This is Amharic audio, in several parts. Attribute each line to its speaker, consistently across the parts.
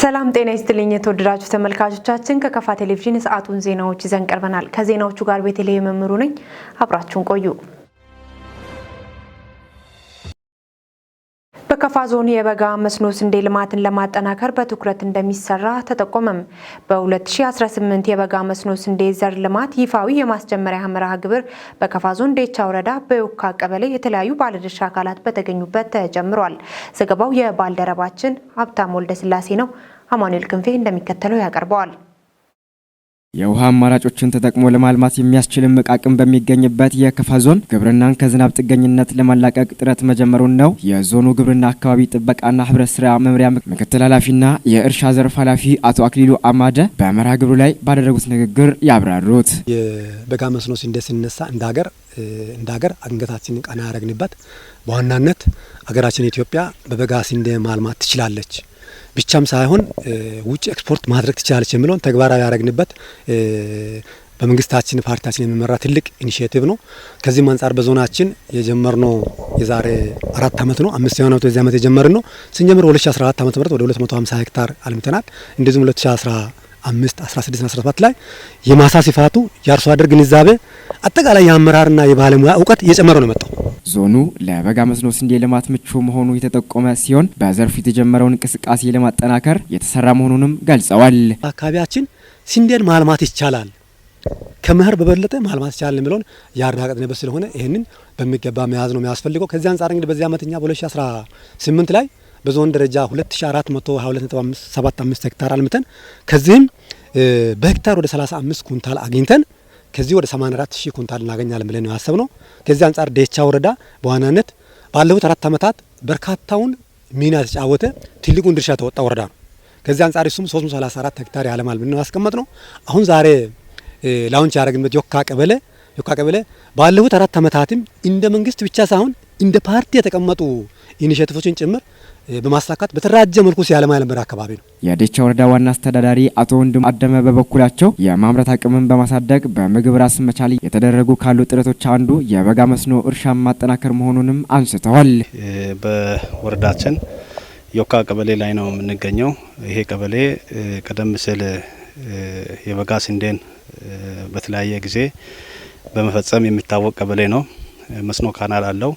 Speaker 1: ሰላም ጤና ይስጥልኝ የተወደዳችሁ ተመልካቾቻችን፣ ከከፋ ቴሌቪዥን የሰዓቱን ዜናዎች ይዘን ቀርበናል። ከዜናዎቹ ጋር ቤተልሔም መምሩ ነኝ። አብራችሁን ቆዩ። በከፋ ዞን የበጋ መስኖ ስንዴ ልማትን ለማጠናከር በትኩረት እንደሚሰራ ተጠቆመም። በ2018 የበጋ መስኖ ስንዴ ዘር ልማት ይፋዊ የማስጀመሪያ መርሃ ግብር በከፋ ዞን ዴቻ ወረዳ በዮካ ቀበሌ የተለያዩ ባለድርሻ አካላት በተገኙበት ተጀምሯል። ዘገባው የባልደረባችን ሀብታም ወልደስላሴ ነው። አማኑኤል ክንፌ እንደሚከተለው ያቀርበዋል።
Speaker 2: የውሃ አማራጮችን ተጠቅሞ ለማልማት የሚያስችል እምቅ አቅም በሚገኝበት የከፋ ዞን ግብርናን ከዝናብ ጥገኝነት ለማላቀቅ ጥረት መጀመሩን ነው የዞኑ ግብርና አካባቢ ጥበቃና ህብረት ስራ መምሪያ ምክትል ኃላፊና የእርሻ ዘርፍ ኃላፊ አቶ አክሊሉ አማደ በመርሃ ግብሩ ላይ ባደረጉት ንግግር ያብራሩት።
Speaker 3: የበጋ መስኖ ስንዴ ሲነሳ እንደ ሀገር አንገታችንን ቀና ያደረግንበት፣ በዋናነት አገራችን ኢትዮጵያ በበጋ ስንዴ ማልማት ትችላለች ብቻም ሳይሆን ውጭ ኤክስፖርት ማድረግ ትችላለች የሚለውን ተግባራዊ ያደረግንበት በመንግስታችን ፓርቲያችን የሚመራ ትልቅ initiative ነው። ከዚህም አንጻር በዞናችን የጀመርነው የዛሬ 4 አመት ነው። አምስተኛው ዓመት በዚህ ዓመት የጀመርነው። ስንጀምር 2014 ዓመተ ምህረት ወደ 250 ሄክታር አልምተናል። እንደዚሁም 2015፣ 16፣ 17 ላይ የማሳ ስፋቱ፣ የአርሶ አደር ግንዛቤ፣ አጠቃላይ የአመራርና የባለሙያ እውቀት እየጨመረ ነው የመጣው።
Speaker 2: ዞኑ ለበጋ መስኖ ስንዴ ልማት ምቹ መሆኑ የተጠቆመ ሲሆን በዘርፉ የተጀመረውን እንቅስቃሴ ለማጠናከር የተሰራ መሆኑንም ገልጸዋል።
Speaker 3: አካባቢያችን ስንዴን ማልማት ይቻላል፣ ከመኸር በበለጠ ማልማት ይቻላል የሚለውን ያረጋገጥንበት ስለሆነ ይህንን በሚገባ መያዝ ነው የሚያስፈልገው። ከዚህ አንጻር እንግዲህ በዚህ ዓመት እኛ በ2018 ላይ በዞን ደረጃ 2422.75 ሄክታር አልምተን ከዚህም በሄክታር ወደ 35 ኩንታል አግኝተን ከዚህ ወደ 84 ሺህ ኩንታል እናገኛለን ብለን ነው ያሰብነው። ከዚህ አንጻር ዴቻ ወረዳ በዋናነት ባለፉት 4 ዓመታት በርካታውን ሚና የተጫወተ፣ ትልቁን ድርሻ የተወጣ ወረዳ ነው። ከዚህ አንጻር እሱም 334 ሄክታር ያለማል ብለን ነው ያስቀመጥነው። አሁን ዛሬ launch ያደረግንበት ዮካ ቀበሌ ባለፉት 4 ዓመታትም እንደ መንግስት ብቻ ሳይሆን እንደ ፓርቲ የተቀመጡ initiative ኦችን ጭምር በማሳካት በተደራጀ መልኩ ሲያለማ የነበረ አካባቢ ነው።
Speaker 2: የዴቻ ወረዳ ዋና አስተዳዳሪ አቶ ወንድሙ አደመ በበኩላቸው የማምረት አቅምን በማሳደግ በምግብ ራስን መቻል የተደረጉ ካሉ ጥረቶች አንዱ የበጋ መስኖ እርሻን ማጠናከር መሆኑንም አንስተዋል።
Speaker 4: በወረዳችን ዮካ ቀበሌ ላይ ነው የምንገኘው። ይሄ ቀበሌ ቀደም ሲል የበጋ ስንዴን በተለያየ ጊዜ በመፈጸም የሚታወቅ ቀበሌ ነው። መስኖ canal አለው።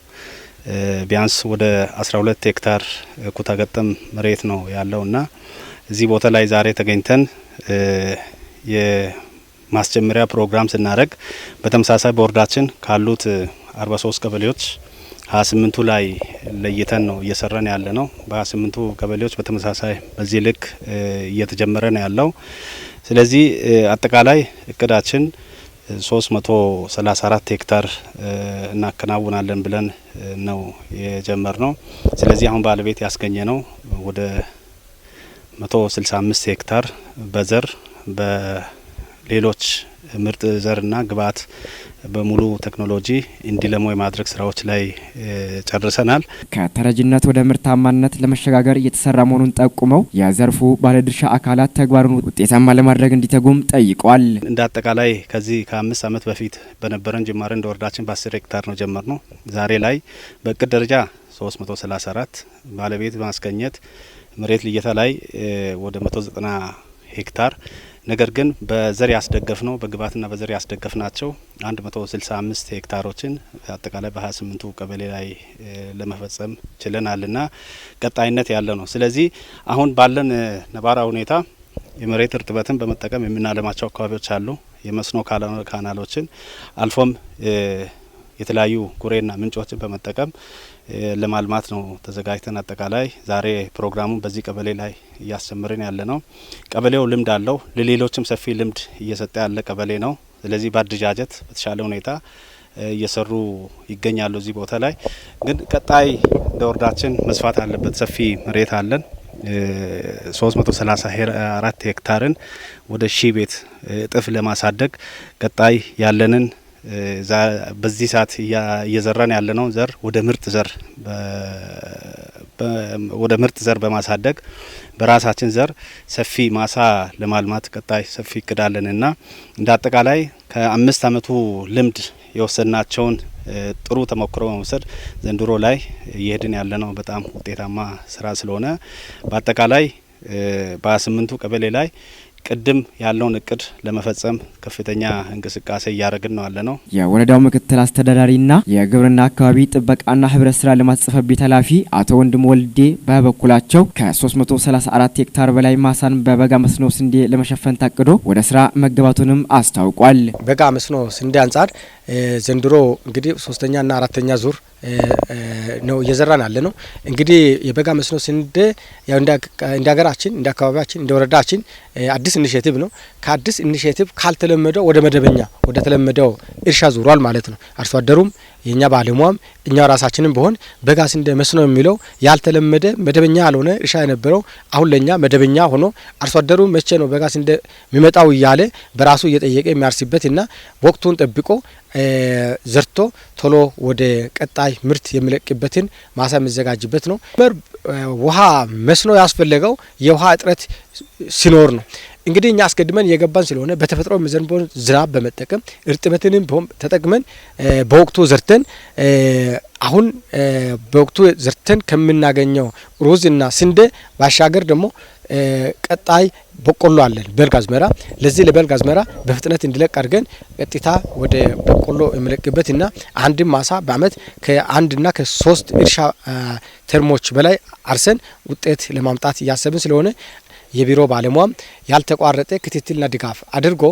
Speaker 4: ቢያንስ ወደ 12 ሄክታር ኩታ ገጠም መሬት ነው ያለው እና እዚህ ቦታ ላይ ዛሬ ተገኝተን የማስጀመሪያ ፕሮግራም ስናደርግ በተመሳሳይ በወረዳችን ካሉት 43 ቀበሌዎች 28ቱ ላይ ለይተን ነው እየሰራን ያለ ነው። በ28ቱ ቀበሌዎች በተመሳሳይ በዚህ ልክ እየተጀመረ ነው ያለው። ስለዚህ አጠቃላይ እቅዳችን 334 ሄክታር እናከናውናለን ብለን ነው የጀመርነው። ስለዚህ አሁን ባለቤት ያስገኘነው ወደ 165 ሄክታር በዘር፣ በሌሎች ምርጥ ዘርና ግብአት በሙሉ ቴክኖሎጂ እንዲለሙ የማድረግ ስራዎች ላይ ጨርሰናል።
Speaker 2: ከተረጂነት ወደ ምርታማነት ለመሸጋገር እየተሰራ መሆኑን ጠቁመው የዘርፉ ባለድርሻ አካላት ተግባሩን ውጤታማ ለማድረግ እንዲተጉም ጠይቀዋል።
Speaker 4: እንደ አጠቃላይ ከዚህ ከ5 ዓመት በፊት በነበረን ጅማሬ እንደ ወረዳችን በ10 ሄክታር ነው የጀመርነው። ዛሬ ላይ በእቅድ ደረጃ 334፣ ባለቤት በማስገኘት መሬት ልየታ ላይ ወደ 190 ሄክታር፣ ነገር ግን በዘር ያስደገፍነው፣ በግብዓትና በዘር ያስደገፍናቸው 165 ሄክታሮችን አጠቃላይ በ28ቱ ቀበሌ ላይ ለመፈጸም ችለናልና ቀጣይነት ያለ ነው። ስለዚህ አሁን ባለን ነባራዊ ሁኔታ የመሬት እርጥበትን በመጠቀም የምናለማቸው አካባቢዎች አሉ። የመስኖ canal ኦችን አልፎም የተለያዩ ኩሬና ምንጮችን በመጠቀም ለማልማት ነው ተዘጋጅተን አጠቃላይ ዛሬ ፕሮግራሙን በዚህ ቀበሌ ላይ እያስጀመርን ያለ ነው። ቀበሌው ልምድ አለው። ለሌሎችም ሰፊ ልምድ እየሰጠ ያለ ቀበሌ ነው። ስለዚህ በአደረጃጀት በተሻለ ሁኔታ እየሰሩ ይገኛሉ። እዚህ ቦታ ላይ ግን ቀጣይ እንደ ወረዳችን መስፋት አለበት። ሰፊ መሬት አለን። 334 ሄክታርን ወደ 1000 ቤት እጥፍ ለማሳደግ ቀጣይ ያለንን በዚህ ሰዓት እየዘራን ያለነው ዘር ወደ ምርጥ ዘር በማሳደግ በራሳችን ዘር ሰፊ ማሳ ለማልማት ቀጣይ ሰፊ እቅድ አለንና እንደ አጠቃላይ ከ5 አመቱ ልምድ የወሰድናቸውን ጥሩ ተሞክሮ በመውሰድ ዘንድሮ ላይ እየሄድን ያለነው በጣም ውጤታማ ስራ ስለሆነ በአጠቃላይ በ28ቱ ቀበሌ ላይ ቅድም ያለውን እቅድ ለመፈጸም ከፍተኛ እንቅስቃሴ እያደረግን ነው ያለ ነው።
Speaker 2: የወረዳው ምክትል አስተዳዳሪና የግብርና አካባቢ ጥበቃና ህብረት ስራ ልማት ጽሕፈት ቤት ኃላፊ አቶ ወንድሙ ወልዴ በበኩላቸው ከ334 ሄክታር በላይ ማሳን በበጋ መስኖ ስንዴ ለመሸፈን ታቅዶ ወደ ስራ መገባቱንም አስታውቋል።
Speaker 5: በጋ መስኖ ስንዴ አንጻር ዘንድሮ እንግዲህ ሶስተኛና አራተኛ ዙር ነው እየዘራን ያለ ነው። እንግዲህ የበጋ መስኖ ስንዴ ያው እንደ ሀገራችን፣ እንደ አካባቢያችን፣ እንደ ወረዳችን አዲስ initiative ነው። ከአዲስ initiative ካልተለመደው ወደ መደበኛ ወደ ተለመደው እርሻ ዙሯል ማለት ነው። አርሶ አደሩም የኛ ባለሙያም እኛ ራሳችንም ቢሆን በጋ ስንዴ መስኖ የሚለው ያልተለመደ መደበኛ ያልሆነ እርሻ የነበረው አሁን ለኛ መደበኛ ሆኖ አርሶ አደሩ መቼ ነው በጋ ስንዴ የሚመጣው እያለ በራሱ እየጠየቀ የሚያርስበት እና ወቅቱን ጠብቆ ዘርቶ ቶሎ ወደ ቀጣይ ምርት የሚለቅበትን ማሳ የሚዘጋጅበት ነው። ውሃ መስኖ ያስፈለገው የውሃ እጥረት ሲኖር ነው። እንግዲህ እኛ አስቀድመን የገባን ስለሆነ በተፈጥሮ የሚዘንበውን ዝናብ በመጠቀም እርጥበትንም ተጠቅመን በወቅቱ ዘርተን አሁን በወቅቱ ዘርተን ከምናገኘው ሩዝና ስንዴ ባሻገር ደግሞ ቀጣይ በቆሎ አለን፣ በልግ አዝመራ። ለዚህ ለበልግ አዝመራ በፍጥነት እንዲለቅ አድርገን ቀጥታ ወደ በቆሎ የሚለቅበትና አንድም ማሳ በአመት ከአንድና ከሶስት እርሻ ተርሞች በላይ አርሰን ውጤት ለማምጣት እያሰብን ስለሆነ የቢሮ ባለሙያም ያልተቋረጠ ክትትልና ድጋፍ አድርጎ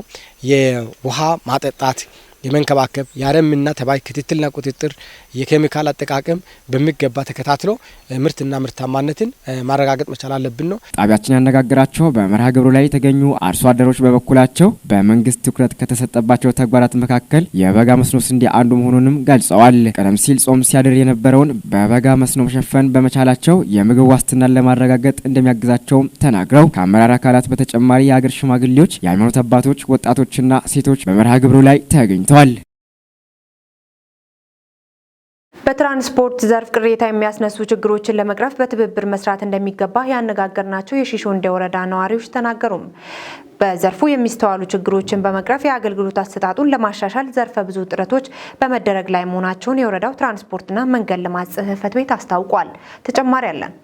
Speaker 5: የውሃ ማጠጣት፣ የመንከባከብ፣ የአረምና ተባይ ክትትልና ቁጥጥር፣ የኬሚካል አጠቃቀም በሚገባ ተከታትሎ ምርትና ምርታማነትን ማረጋገጥ መቻል አለብን ነው።
Speaker 2: ጣቢያችን ያነጋገራቸው በመርሃ ግብሩ ላይ የተገኙ አርሶ አደሮች በበኩላቸው በመንግስት ትኩረት ከተሰጠባቸው ተግባራት መካከል የበጋ መስኖ ስንዴ አንዱ መሆኑንም ገልጸዋል። ቀደም ሲል ጾም ሲያድር የነበረውን በበጋ መስኖ መሸፈን በመቻላቸው የምግብ ዋስትናን ለማረጋገጥ እንደሚያግዛቸውም ተናግረው ከአመራር አካላት በተጨማሪ የሀገር ሽማግሌዎች፣ የሃይማኖት አባቶች፣ ወጣቶችና ሴቶች በመርሃ ግብሩ ላይ ተገኝተዋል።
Speaker 1: በትራንስፖርት ዘርፍ ቅሬታ የሚያስነሱ ችግሮችን ለመቅረፍ በትብብር መስራት እንደሚገባ ያነጋገርናቸው የሺሾንዴ ወረዳ ነዋሪዎች ተናገሩም። በዘርፉ የሚስተዋሉ ችግሮችን በመቅረፍ የአገልግሎት አሰጣጡን ለማሻሻል ዘርፈ ብዙ ጥረቶች በመደረግ ላይ መሆናቸውን የወረዳው ትራንስፖርትና መንገድ ልማት ጽሕፈት ቤት አስታውቋል። ተጨማሪ አለን።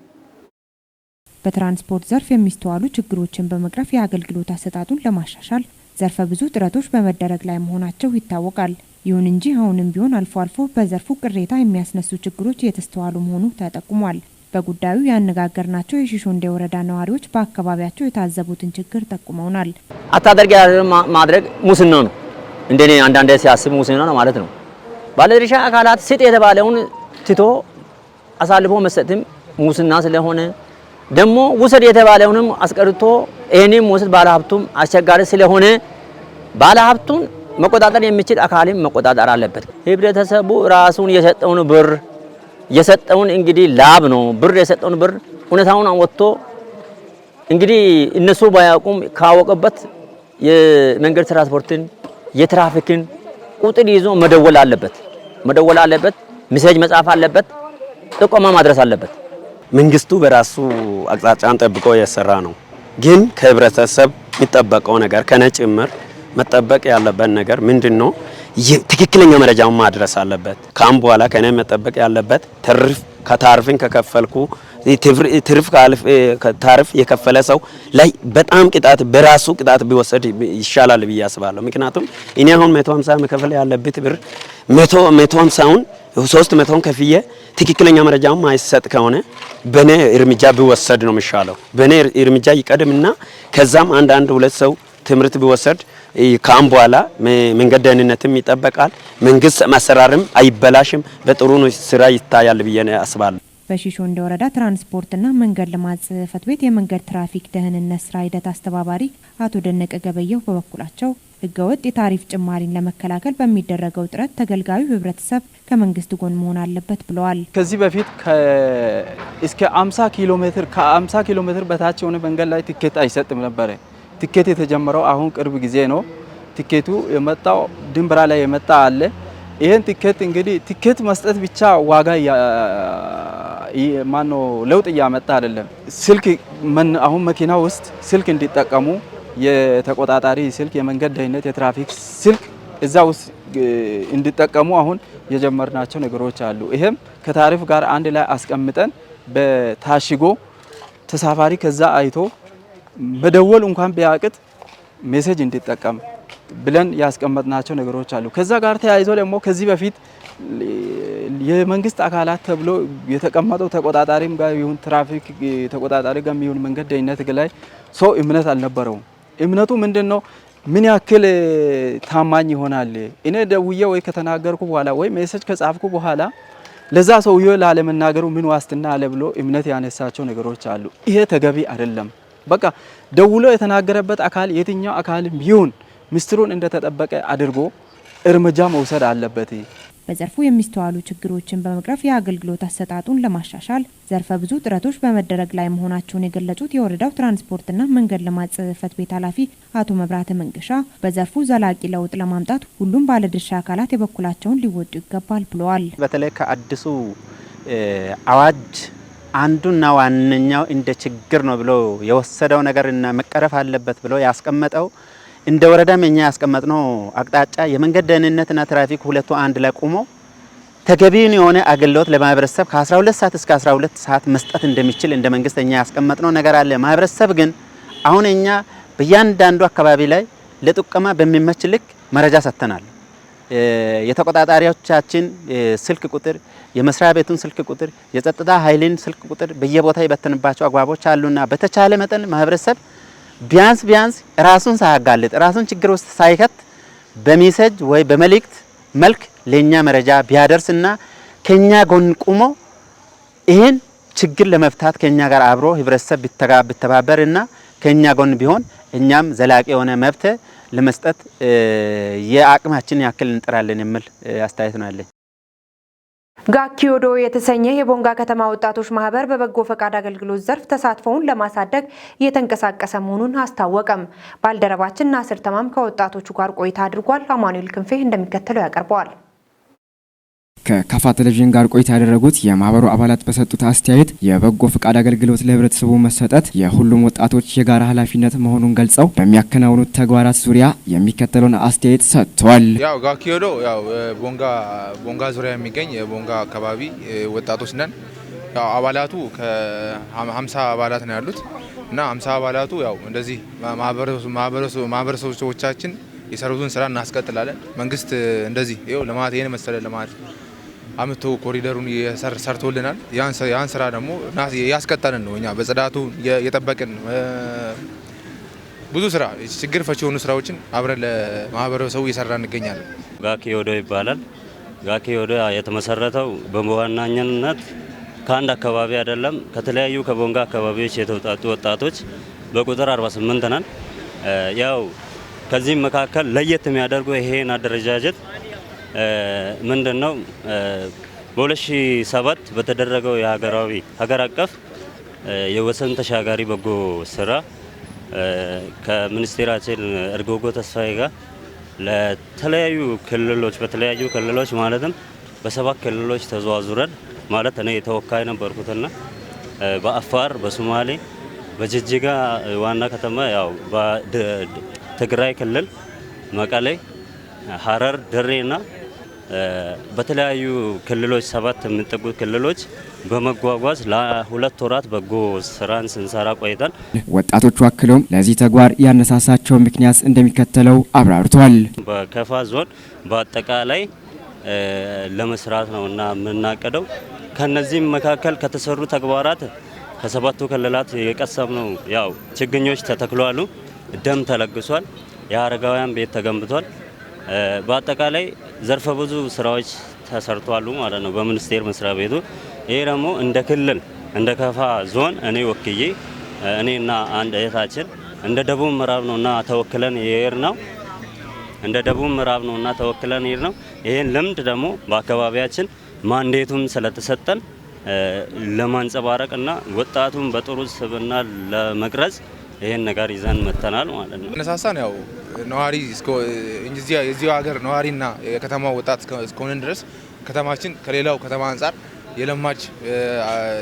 Speaker 1: በትራንስፖርት ዘርፍ የሚስተዋሉ ችግሮችን በመቅረፍ የአገልግሎት አሰጣጡን ለማሻሻል ዘርፈ ብዙ ጥረቶች በመደረግ ላይ መሆናቸው ይታወቃል። ይሁን እንጂ አሁንም ቢሆን አልፎ አልፎ በዘርፉ ቅሬታ የሚያስነሱ ችግሮች እየተስተዋሉ መሆኑ ተጠቁሟል። በጉዳዩ ያነጋገርናቸው የሺሾንዴ ወረዳ ነዋሪዎች በአካባቢያቸው የታዘቡትን ችግር ጠቁመውናል።
Speaker 6: አታደርግ ማድረግ ሙስና ነው። እንደኔ አንዳንዴ ሲያስብ ሙስና ነው ማለት ነው። ባለድርሻ አካላት ስጥ የተባለውን ትቶ አሳልፎ መስጠትም ሙስና ስለሆነ ደግሞ ውሰድ የተባለውንም አስቀርቶ ይሄንም ውሰድ ባለሀብቱም አስቸጋሪ ስለሆነ ባለሀብቱን መቆጣጠር የሚችል አካልም መቆጣጠር አለበት። ህብረተሰቡ ራሱን የሰጠውን ብር የሰጠውን እንግዲህ ላብ ነው ብር የሰጠውን ብር እውነታውን ወጥቶ እንግዲህ እነሱ ባያውቁም ካወቀበት የመንገድ ትራንስፖርትን የትራፊክን ቁጥር ይዞ መደወል አለበት መደወል አለበት። message መጻፍ አለበት። ጥቆማ ማድረስ አለበት።
Speaker 7: መንግስቱ በራሱ አቅጣጫን ጠብቆ የሰራ ነው። ግን ከህብረተሰብ የሚጠበቀው ነገር ከነ ጭምር መጠበቅ ያለበት ነገር ምንድነው? ትክክለኛ መረጃውን ማድረስ አለበት። ካም በኋላ ከነ መጠበቅ ያለበት ትርፍ ከታርፍን ከከፈልኩ ትርፍ ታርፍ የከፈለ ሰው ላይ በጣም ቅጣት በራሱ ቅጣት ቢወሰድ ይሻላል ብዬ አስባለሁ። ምክንያቱም እኔ አሁን 150 መከፈል ያለበት ብር 150ውን 300ን ከፍዬ ትክክለኛ መረጃውን ማይሰጥ ከሆነ በኔ እርምጃ ቢወሰድ ነው የሚሻለው። በኔ እርምጃ ይቀድምና ከዛም አንድ አንድ ሁለት ሰው ትምህርት ቢወሰድ ካም በኋላ መንገድ ደህንነትም ይጠበቃል፣ መንግስት ማሰራርም አይበላሽም፣ በጥሩ ስራ ይታያል ብዬ አስባለሁ።
Speaker 1: በሺሾንዴ ወረዳ ትራንስፖርትና መንገድ ልማት ጽሕፈት ቤት የመንገድ ትራፊክ ደህንነት ስራ ሂደት አስተባባሪ አቶ ደነቀ ገበየሁ በበኩላቸው ህገወጥ የታሪፍ ጭማሪን ለመከላከል በሚደረገው ጥረት ተገልጋዩ ህብረተሰብ ከመንግስት ጎን መሆን አለበት ብለዋል።
Speaker 8: ከዚህ በፊት እስከ 50 ኪሎ ሜትር ከ50 ኪሎ ሜትር በታች የሆነ መንገድ ላይ ትኬት አይሰጥም ነበረ። ትኬት የተጀመረው አሁን ቅርብ ጊዜ ነው። ትኬቱ የመጣው ድንበራ ላይ የመጣ አለ። ይሄን ትኬት እንግዲህ ትኬት መስጠት ብቻ ዋጋ ማነው ለውጥ እያመጣ አይደለም። ስልክ አሁን መኪና ውስጥ ስልክ እንዲጠቀሙ የተቆጣጣሪ ስልክ፣ የመንገድ ደህንነት፣ የትራፊክ ስልክ እዛ ውስጥ እንዲጠቀሙ አሁን የጀመርናቸው ነገሮች አሉ። ይሄም ከታሪፍ ጋር አንድ ላይ አስቀምጠን በታሽጎ ተሳፋሪ ከዛ አይቶ መደወል እንኳን ቢያቅት message እንዲጠቀም ብለን ያስቀመጥናቸው ነገሮች አሉ። ከዛ ጋር ተያይዞ ደግሞ ከዚህ በፊት የመንግስት አካላት ተብሎ የተቀመጠው ተቆጣጣሪም ጋር ይሁን ትራፊክ ተቆጣጣሪ ጋር ይሁን መንገድ ደህንነት ላይ ሰው እምነት አልነበረውም። እምነቱ ምንድነው? ምን ያክል ታማኝ ይሆናል? እኔ ደውዬ ወይ ከተናገርኩ በኋላ ወይ message ከጻፍኩ በኋላ ለዛ ሰውዬው ላለመናገሩ ምን ዋስትና አለ ብሎ እምነት ያነሳቸው ነገሮች አሉ። ይሄ ተገቢ አይደለም። በቃ ደውሎ የተናገረበት አካል የትኛው አካልም ይሁን ምስጢሩን እንደተጠበቀ አድርጎ እርምጃ መውሰድ አለበት።
Speaker 1: በዘርፉ የሚስተዋሉ ችግሮችን በመቅረፍ የአገልግሎት አሰጣጡን ለማሻሻል ዘርፈ ብዙ ጥረቶች በመደረግ ላይ መሆናቸውን የገለጹት የወረዳው ትራንስፖርትና መንገድ ልማት ጽሕፈት ቤት ኃላፊ አቶ መብራተ መንገሻ በዘርፉ ዘላቂ ለውጥ ለማምጣት ሁሉም ባለድርሻ አካላት የበኩላቸውን ሊወጡ ይገባል ብለዋል።
Speaker 9: በተለይ ከአዲሱ አዋጅ አንዱና ዋነኛው እንደ ችግር ነው ብሎ የወሰደው ነገርና መቀረፍ አለበት ብሎ ያስቀመጠው እንደ ወረዳም እኛ ያስቀመጥነው አቅጣጫ የመንገድ ደህንነትና ትራፊክ ሁለቱ አንድ ላይ ቆሞ ተገቢውን የሆነ አገልግሎት ለማህበረሰብ ከ12 ሰዓት እስከ 12 ሰዓት መስጠት እንደሚችል እንደ መንግስት እኛ ያስቀመጥነው ነገር አለ። ማህበረሰብ ግን አሁን እኛ በእያንዳንዱ አካባቢ ላይ ለጥቆማ በሚመች ልክ መረጃ ሰጥተናል። የተቆጣጣሪዎቻችን ስልክ ቁጥር፣ የመስሪያ ቤቱን ስልክ ቁጥር፣ የጸጥታ ኃይልን ስልክ ቁጥር በየቦታ የበተንባቸው አግባቦች አሉና በተቻለ መጠን ማህበረሰብ ቢያንስ ቢያንስ ራሱን ሳያጋልጥ ራሱን ችግር ውስጥ ሳይከት በ message ወይ በመልእክት መልክ ለኛ መረጃ ቢያደርስና ከኛ ጎን ቆሞ ይሄን ችግር ለመፍታት ከኛ ጋር አብሮ ህብረተሰብ ቢተባበርና ከኛ ጎን ቢሆን እኛም ዘላቂ የሆነ መብት ለመስጠት የአቅማችን ያክል እንጥራለን የሚል አስተያየት ነው ያለኝ።
Speaker 1: ጋኪዮዶ የተሰኘ የቦንጋ ከተማ ወጣቶች ማህበር በበጎ ፈቃድ አገልግሎት ዘርፍ ተሳትፎውን ለማሳደግ እየተንቀሳቀሰ መሆኑን አስታወቀም። ባልደረባችን ናስር ተማም ከወጣቶቹ ጋር ቆይታ አድርጓል። አማኑኤል ክንፌ እንደሚከተለው ያቀርበዋል።
Speaker 2: ከካፋ ቴሌቪዥን ጋር ቆይታ ያደረጉት የማህበሩ አባላት በሰጡት አስተያየት የበጎ ፈቃድ አገልግሎት ለህብረተሰቡ መሰጠት የሁሉም ወጣቶች የጋራ ኃላፊነት መሆኑን ገልጸው በሚያከናውኑት ተግባራት ዙሪያ የሚከተለውን አስተያየት ሰጥተዋል።
Speaker 10: ያው ጋኪዮዶ ያው ቦንጋ ዙሪያ የሚገኝ የቦንጋ አካባቢ ወጣቶች ነን። ያው አባላቱ ከ50 አባላት ነው ያሉት እና 50 አባላቱ ያው እንደዚህ ማህበረሰቦቻችን የሰሩትን ስራ እናስቀጥላለን። መንግስት እንደዚህ ይኸው ልማት ይሄን መሰለ ልማት አምቶ ኮሪደሩን ሰርቶልናል። ያን ስራ ደግሞ ያስቀጠልን ነው። እኛ በጽዳቱ የጠበቅን ብዙ ስራ ችግር ፈቺ የሆኑ ስራዎችን አብረን ለማህበረሰቡ እየሰራ እንገኛለን።
Speaker 11: ጋኪዮዶ ይባላል። ጋኪዮዶ የተመሰረተው በዋናኝነት ከአንድ አካባቢ አይደለም፣ ከተለያዩ ከቦንጋ አካባቢዎች የተውጣጡ ወጣቶች በቁጥር 48 ነን። ያው ከዚህም መካከል ለየት የሚያደርገው ይሄን አደረጃጀት ምንድነው? በ2007 በተደረገው የሀገራዊ ሀገር አቀፍ የወሰን ተሻጋሪ በጎ ስራ ከሚኒስቴራችን እርጎጎ ተስፋዬ ጋር ለተለያዩ ክልሎች በተለያዩ ክልሎች ማለትም በ7 ክልሎች ተዘዋዙረን ማለት እኔ ተወካይ ነበርኩትና በአፋር፣ በሶማሌ፣ በጅጅጋ ዋና ከተማ ያው በትግራይ ክልል መቀሌ፣ ሀረር፣ ድሬና በተለያዩ ክልሎች 7 የሚጠጉ ክልሎች በመጓጓዝ ለ2 ወራት በጎ ስራን ስንሰራ ቆይተን
Speaker 2: ወጣቶቹ አክለውም ለዚህ ተግባር ያነሳሳቸው ምክንያት እንደሚከተለው አብራርተዋል።
Speaker 11: በከፋ ዞን በአጠቃላይ ለመስራት ነውና የምናቀደው። ከነዚህም መካከል ከተሰሩ ተግባራት ከ7 ክልላት የቀሰምነው ያው ችግኞች ተተክለዋል፣ ደም ተለግሷል፣ የአረጋውያን ቤት ተገንብቷል። በአጠቃላይ ዘርፈ ብዙ ስራዎች ተሰርተዋል ማለት ነው በሚኒስቴር መስሪያ ቤቱ። ይሄ ደግሞ እንደ ክልል እንደ ከፋ ዞን እኔ ወክዬ እኔና አንድ እህታችን እንደ ደቡብ ምዕራብ ነውና ተወክለን የሄድነው እንደ ደቡብ ምዕራብ ነውና ተወክለን የሄድነው። ይሄን ልምድ ደግሞ በአካባቢያችን ማንዴቱም ስለተሰጠን ለማንጸባረቅና ወጣቱን በጥሩ ስብዕና ለመቅረጽ ይሄን ነገር ይዘን መተናል ማለት ነው።
Speaker 10: ነሳሳን ያው ነዋሪ እዚሁ ሀገር ነዋሪና የከተማው ወጣት እስከሆነን ድረስ ከተማችን ከሌላው ከተማ አንፃር የለማች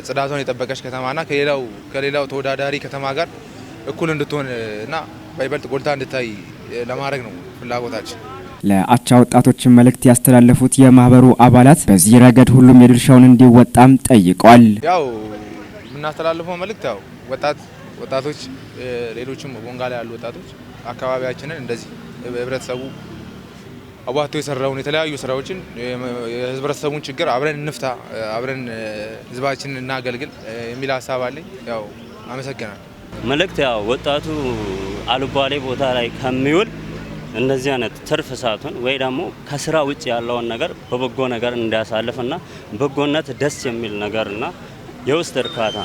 Speaker 10: ጽዳቷን የጠበቀች ከተማና ከሌላው ተወዳዳሪ ከተማ ጋር እኩል እንድትሆንና በይበልጥ ጎልታ እንድታይ ለማድረግ ነው ፍላጎታችን።
Speaker 2: ለአቻ ወጣቶችን መልእክት ያስተላለፉት የማህበሩ አባላት በዚህ ረገድ ሁሉም የድርሻውን እንዲወጣም ጠይቀዋል።
Speaker 10: ያው የምናስተላልፈው መልእክት ያው ወጣቶች ሌሎችም ቦንጋ ላይ ያሉ ወጣቶች አካባቢያችንን እንደዚህ ህብረተሰቡ አዋጥቶ የሰራውን የተለያዩ ስራዎችን፣ የህብረተሰቡን ችግር አብረን እንፍታ፣ አብረን ህዝባችንን እናገልግል የሚል ሀሳብ አለኝ። ያው አመሰግናለሁ።
Speaker 11: መልእክት ያው ወጣቱ አልባሌ ቦታ ላይ ከሚውል እንደዚህ አይነት ትርፍ ሰዓቱን ወይ ደግሞ ከስራ ውጭ ያለውን ነገር በበጎ ነገር እንዲያሳልፍና በጎነት ደስ የሚል ነገርና የውስጥ እርካታ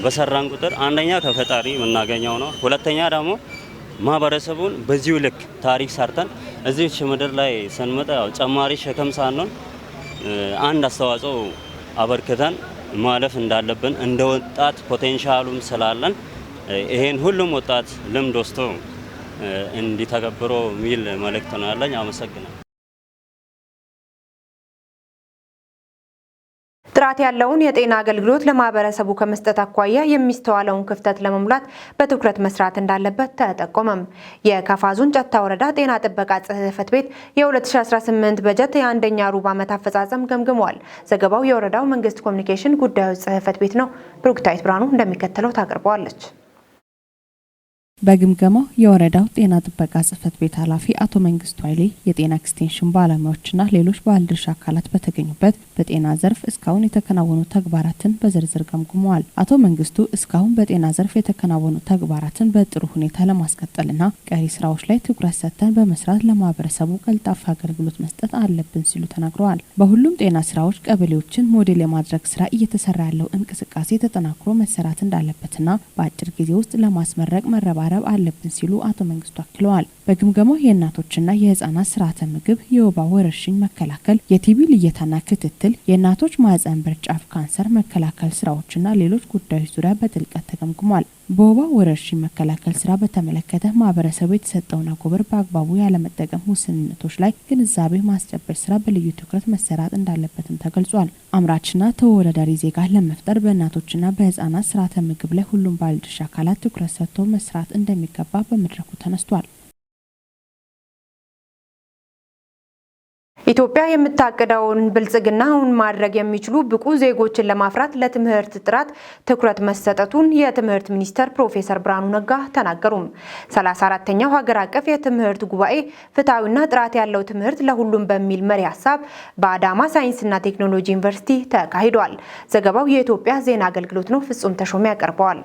Speaker 11: በሰራን ቁጥር አንደኛ ከፈጣሪ የምናገኘው ነው። ሁለተኛ ደግሞ ማህበረሰቡን በዚሁ ልክ ታሪክ ሰርተን እዚች ምድር ላይ ስንመጣ ያው ጨማሪ ሸክም ሳንሆን አንድ አስተዋጽኦ አበርክተን ማለፍ እንዳለብን፣ እንደ ወጣት potential ኡም ስላለን ይሄን ሁሉም ወጣት ልምድ ወስዶ እንዲተገብሮ የሚል መልእክት ነው ያለኝ። አመሰግናለሁ።
Speaker 1: ጥራት ያለውን የጤና አገልግሎት ለማህበረሰቡ ከመስጠት አኳያ የሚስተዋለውን ክፍተት ለመሙላት በትኩረት መስራት እንዳለበት ተጠቆመም። የካፋ ዞን ጨታ ወረዳ ጤና ጥበቃ ጽሕፈት ቤት የ2018 በጀት የአንደኛ ሩብ ዓመት አፈጻጸም ገምግመዋል። ዘገባው የወረዳው መንግስት ኮሚኒኬሽን ጉዳዮች ጽሕፈት ቤት ነው። ብሩክታዊት ብርሃኑ እንደሚከተለው ታቀርበዋለች።
Speaker 12: በግምገማው የወረዳው ጤና ጥበቃ ጽሕፈት ቤት ኃላፊ አቶ መንግስቱ ኃይሌ፣ የጤና ኤክስቴንሽን ባለሙያዎችና ሌሎች ባለድርሻ አካላት በተገኙበት በጤና ዘርፍ እስካሁን የተከናወኑ ተግባራትን በዝርዝር ገምግመዋል። አቶ መንግስቱ እስካሁን በጤና ዘርፍ የተከናወኑ ተግባራትን በጥሩ ሁኔታ ለማስቀጠልና ቀሪ ስራዎች ላይ ትኩረት ሰጥተን በመስራት ለማህበረሰቡ ቀልጣፋ አገልግሎት መስጠት አለብን ሲሉ ተናግረዋል። በሁሉም ጤና ስራዎች ቀበሌዎችን ሞዴል የማድረግ ስራ እየተሰራ ያለው እንቅስቃሴ ተጠናክሮ መሰራት እንዳለበትና በአጭር ጊዜ ውስጥ ለማስመረቅ መረባረብ አለብን ሲሉ አቶ መንግስቱ አክለዋል። በግምገማው የእናቶችና የህጻናት ስርዓተ ምግብ፣ የወባ ወረርሽኝ መከላከል፣ የቲቢ ልየታና ክትትል፣ የእናቶች ማህጸን በር ጫፍ ካንሰር መከላከል ስራዎችና ሌሎች ጉዳዮች ዙሪያ በጥልቀት ተገምግሟል። በወባ ወረርሽኝ መከላከል ስራ በተመለከተ ማህበረሰቡ የተሰጠውን አጎበር በአግባቡ ያለመጠቀም ውስንነቶች ላይ ግንዛቤ ማስጨበጥ ስራ በልዩ ትኩረት መሰራት እንዳለበትም ተገልጿል። አምራችና ተወዳዳሪ ዜጋ ለመፍጠር በእናቶችና በህጻናት ስርዓተ ምግብ ላይ ሁሉም ባለድርሻ አካላት ትኩረት ሰጥተው መስራት እንደሚገባ በመድረኩ ተነስቷል።
Speaker 1: ኢትዮጵያ የምታቅደውን ብልጽግና እውን ማድረግ የሚችሉ ብቁ ዜጎችን ለማፍራት ለትምህርት ጥራት ትኩረት መሰጠቱን የትምህርት ሚኒስትር ፕሮፌሰር ብርሃኑ ነጋ ተናገሩ። 34ኛው ሀገር አቀፍ የትምህርት ጉባኤ ፍትሐዊና ጥራት ያለው ትምህርት ለሁሉም በሚል መሪ ሀሳብ በአዳማ ሳይንስና ቴክኖሎጂ ዩኒቨርሲቲ ተካሂዷል። ዘገባው የኢትዮጵያ ዜና አገልግሎት ነው። ፍጹም ተሾመ ያቀርበዋል።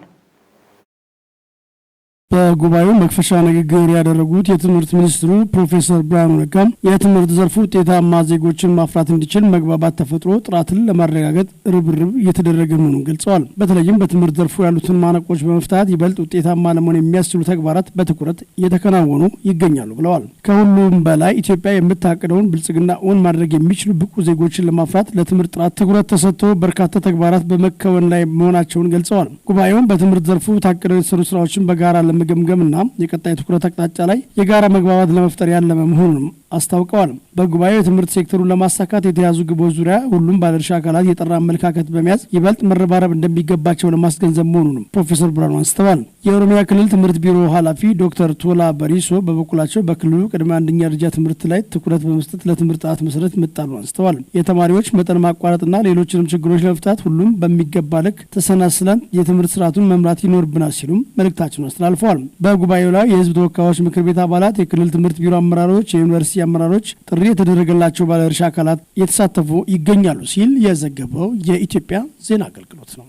Speaker 13: በጉባኤው መክፈቻ ንግግር ያደረጉት የትምህርት ሚኒስትሩ ፕሮፌሰር ብርሃኑ ነጋ የትምህርት ዘርፉ ውጤታማ ዜጎችን ማፍራት እንዲችል መግባባት ተፈጥሮ ጥራትን ለማረጋገጥ ርብርብ እየተደረገ መሆኑን ገልጸዋል። በተለይም በትምህርት ዘርፉ ያሉትን ማነቆች በመፍታት ይበልጥ ውጤታማ ለመሆን የሚያስችሉ ተግባራት በትኩረት እየተከናወኑ ይገኛሉ ብለዋል። ከሁሉም በላይ ኢትዮጵያ የምታቅደውን ብልጽግና እውን ማድረግ የሚችሉ ብቁ ዜጎችን ለማፍራት ለትምህርት ጥራት ትኩረት ተሰጥቶ በርካታ ተግባራት በመከወን ላይ መሆናቸውን ገልጸዋል። ጉባኤውም በትምህርት ዘርፉ ታቅደው የተሰሩ ስራዎችን በጋራ ለመገምገምና የቀጣይ ትኩረት አቅጣጫ ላይ የጋራ መግባባት ለመፍጠር ያለመ መሆኑንም አስታውቀዋል። በጉባኤው የትምህርት ሴክተሩን ለማሳካት የተያዙ ግቦች ዙሪያ ሁሉም ባለድርሻ አካላት የጠራ አመለካከት በመያዝ ይበልጥ መረባረብ እንደሚገባቸው ለማስገንዘብ መሆኑንም ፕሮፌሰር ብርሃኑ አንስተዋል። የኦሮሚያ ክልል ትምህርት ቢሮ ኃላፊ ዶክተር ቶላ በሪሶ በበኩላቸው በክልሉ ቅድመ አንደኛ ደረጃ ትምህርት ላይ ትኩረት በመስጠት ለትምህርት ጥራት መሰረት መጣሉን አንስተዋል። የተማሪዎች መጠን ማቋረጥና ሌሎችንም ችግሮች ለመፍታት ሁሉም በሚገባ ልክ ተሰናስለን የትምህርት ስርዓቱን መምራት ይኖርብናል ሲሉም መልእክታቸውን አስተላልፈዋል። በጉባኤው ላይ የሕዝብ ተወካዮች ምክር ቤት አባላት፣ የክልል ትምህርት ቢሮ አመራሮች፣ የዩኒቨርሲቲ አመራሮች፣ ጥሪ የተደረገላቸው ባለድርሻ አካላት የተሳተፉ ይገኛሉ ሲል የዘገበው የኢትዮጵያ ዜና አገልግሎት ነው።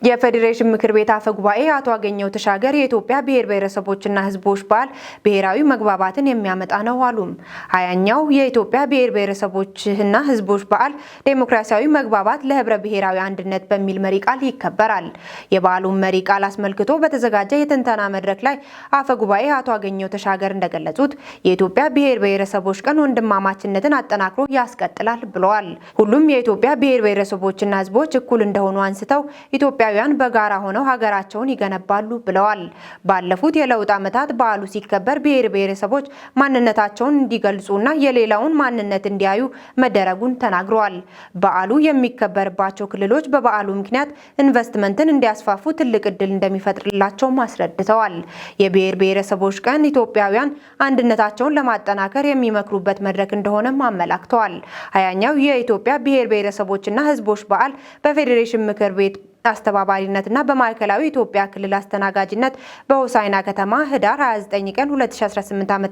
Speaker 1: የፌዴሬሽን ምክር ቤት አፈ ጉባኤ አቶ አገኘሁ ተሻገር የኢትዮጵያ ብሔር ብሔረሰቦችና ሕዝቦች በዓል ብሔራዊ መግባባትን የሚያመጣ ነው አሉም። 20ኛው የኢትዮጵያ ብሔር ብሔረሰቦችና ሕዝቦች በዓል ዴሞክራሲያዊ መግባባት ለህብረ ብሔራዊ አንድነት በሚል መሪ ቃል ይከበራል። የበዓሉን መሪ ቃል አስመልክቶ በተዘጋጀ የትንተና መድረክ ላይ አፈ ጉባኤ አቶ አገኘሁ ተሻገር እንደገለጹት የኢትዮጵያ ብሔር ብሔረሰቦች ቀን ወንድማማችነትን አጠናክሮ ያስቀጥላል ብለዋል። ሁሉም የኢትዮጵያ ብሔር ብሔረሰቦችና ሕዝቦች እኩል እንደሆኑ አንስተው ኢትዮጵያ ኢትዮጵያውያን በጋራ ሆነው ሀገራቸውን ይገነባሉ ብለዋል። ባለፉት የለውጥ ዓመታት በዓሉ ሲከበር ብሔር ብሔረሰቦች ማንነታቸውን እንዲገልጹና የሌላውን ማንነት እንዲያዩ መደረጉን ተናግረዋል። በዓሉ የሚከበርባቸው ክልሎች በበዓሉ ምክንያት ኢንቨስትመንትን እንዲያስፋፉ ትልቅ ዕድል እንደሚፈጥርላቸውም አስረድተዋል። የብሔር ብሔረሰቦች ቀን ኢትዮጵያውያን አንድነታቸውን ለማጠናከር የሚመክሩበት መድረክ እንደሆነም አመላክተዋል። 20ኛው የኢትዮጵያ ብሔር ብሔረሰቦችና ሕዝቦች በዓል በፌዴሬሽን ምክር ቤት አስተባባሪነትና በማዕከላዊ ኢትዮጵያ ክልል አስተናጋጅነት በሆሳዕና ከተማ ህዳር 29 ቀን 2018 ዓ.ም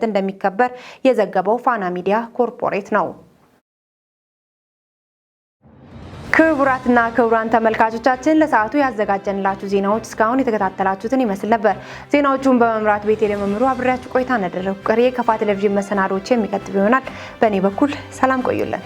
Speaker 1: እንደሚከበር የዘገበው ፋና ሚዲያ ኮርፖሬት ነው። ክቡራትና ክቡራን ተመልካቾቻችን፣ ለሰዓቱ ያዘጋጀንላችሁ ዜናዎች እስካሁን የተከታተላችሁትን ይመስል ነበር። ዜናዎቹን በመምራት ቤቴ መምሩ አብሬያችሁ ቆይታ እናደረጉ። ቀሪ የከፋ ቴሌቪዥን መሰናዶዎች የሚቀጥሉ ይሆናል። በእኔ በኩል ሰላም ቆዩልን።